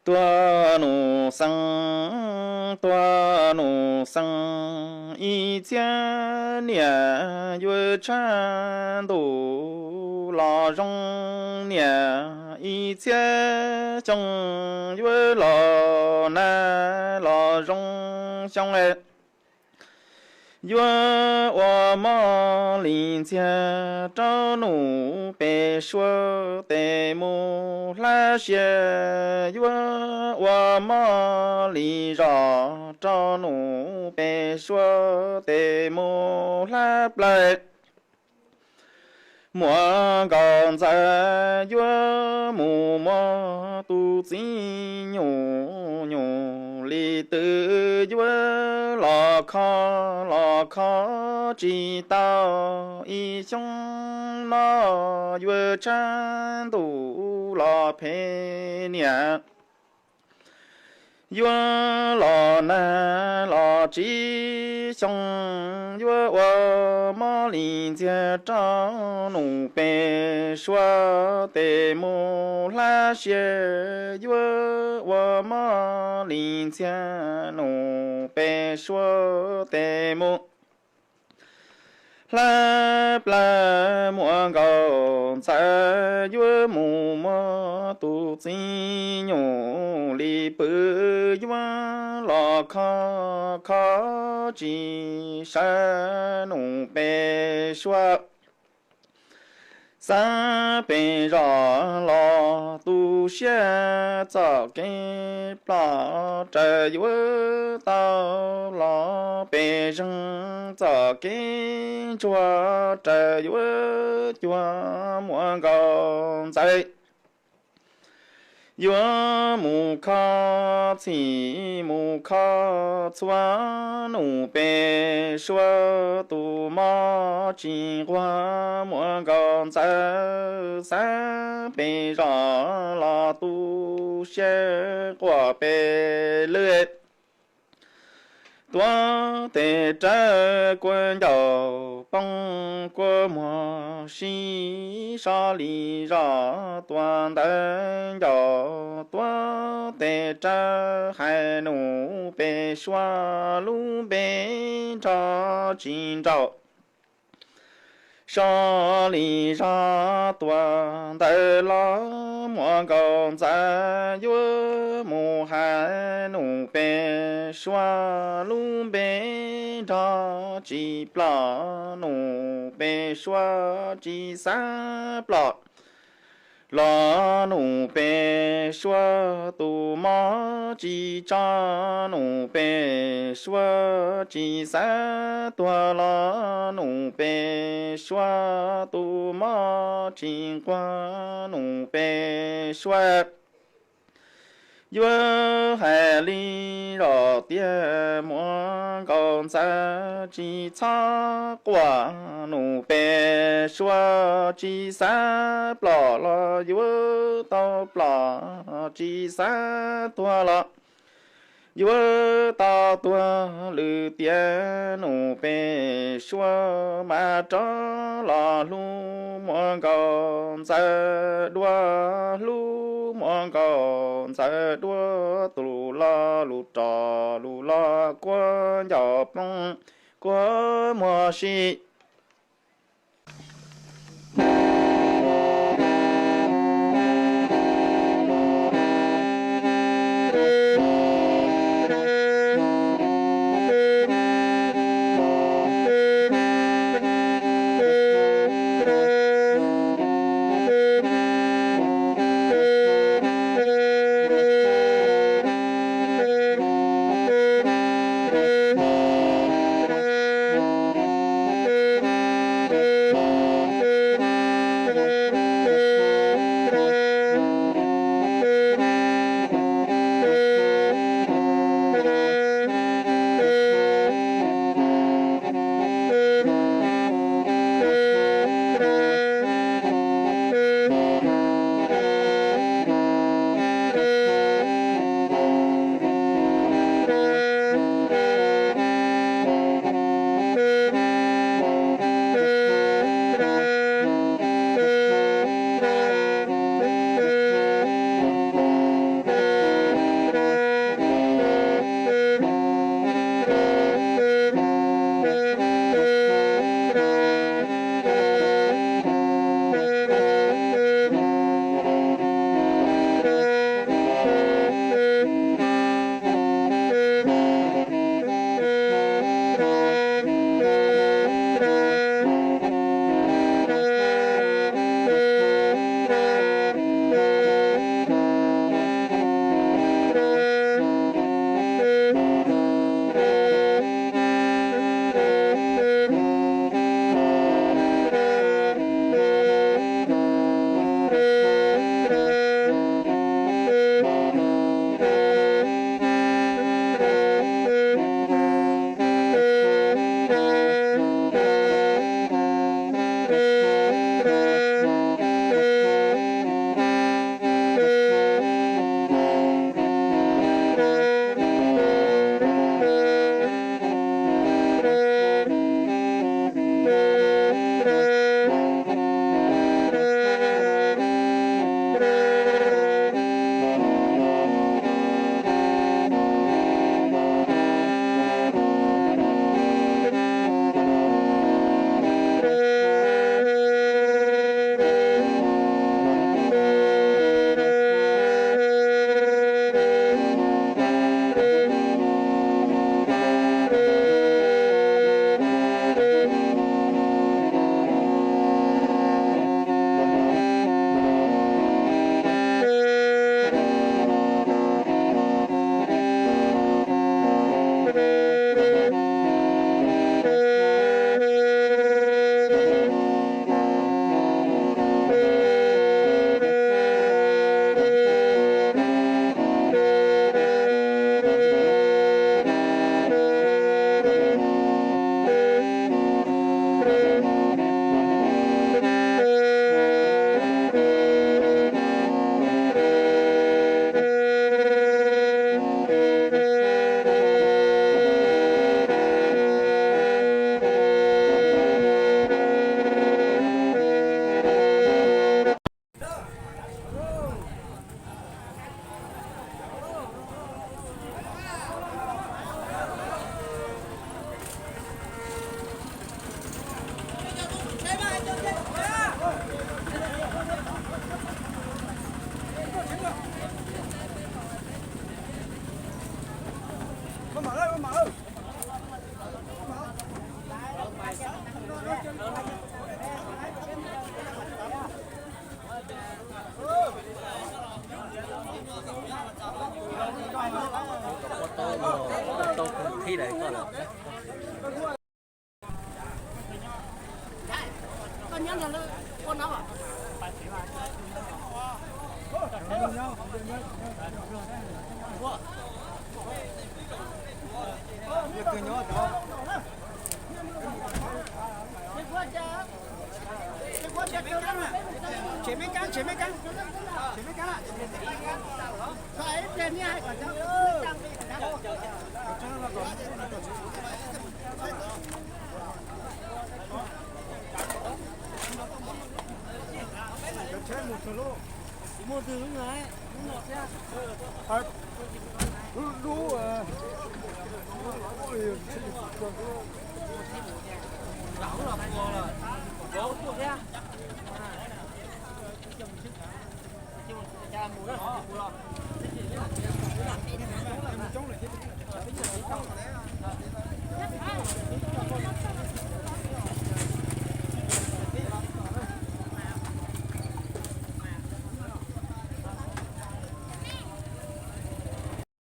Tuag nus xees, tuag nus xees, ib txhiab niam yuav tshav ntuj los zoo niam, ib txhiab xyoo yuav los nag los zoo xyoo. Yuav ua moj li ntxiag rau nus pem suab tes mus hlab sia, yuav ua moj li zos rau nus pem suab tes mus hlab plaws. Muam Nkauj Ntxawm yuav mus muab tus txiv nyuj nyuj li twm, yuav los kho los kho tsis tau, ib xyoo no yuav tshav ntuj los phem niam. Yuav los nag los tsib xyoo, yuav ua moj li ntxiag rau nus pem suab tes mus hlab sia, yuav ua moj li ntxiag nus pem suab tes mus hlab plaws. Muam Nkauj Ntxawm yuav mus muab tus txiv nyuj li pw, yuav los kho kho tsis sawv nus pem suab. Xav pem zos los tu siab txoj kev ploj, raws yuav tau los pem zeeg txoj kev ntsuag, raws yuav cuag Muam Nkauj Ntxawm. Yuav mus kho txhij mus kho txhua nus pem suab, tus mob tsis nquag Muam Nkauj Ntxawm. Xav pem zos los tu siab quaj pem lwj, tuav tes rawv kua ncauj poob kua muag sib so li zos, tuav ntawv ncauj tuav tes rawv hais nus pem suab lub npe nrog tsis nraum. So li zog tuav ntawv los Muam Nkauj Ntxawm yuav mus hais nus pem suab lub npe nrog tsis plom, nus pem suab tsis xav plom los nus pem suab, tus mob tsis tso nus pem suab, tsis xav tuag los nus pem suab, tus mob tsis nquag nus pem suab. Yuav hais li zos tiag Muam Nkauj Ntxawm, tsis txhob quaj nus pem suab, tsis xav plom los yuav tau plom, tsis xav tuag los yuav tau tuag. Lwm tiam nus pem suab mas rov los hlub Muam Nkauj Ntxawm dua, hlub Muam Nkauj Ntxawm dua, tus lus los lus rog, lus los kua ncauj poob kua muag sib Coob lawm thiab.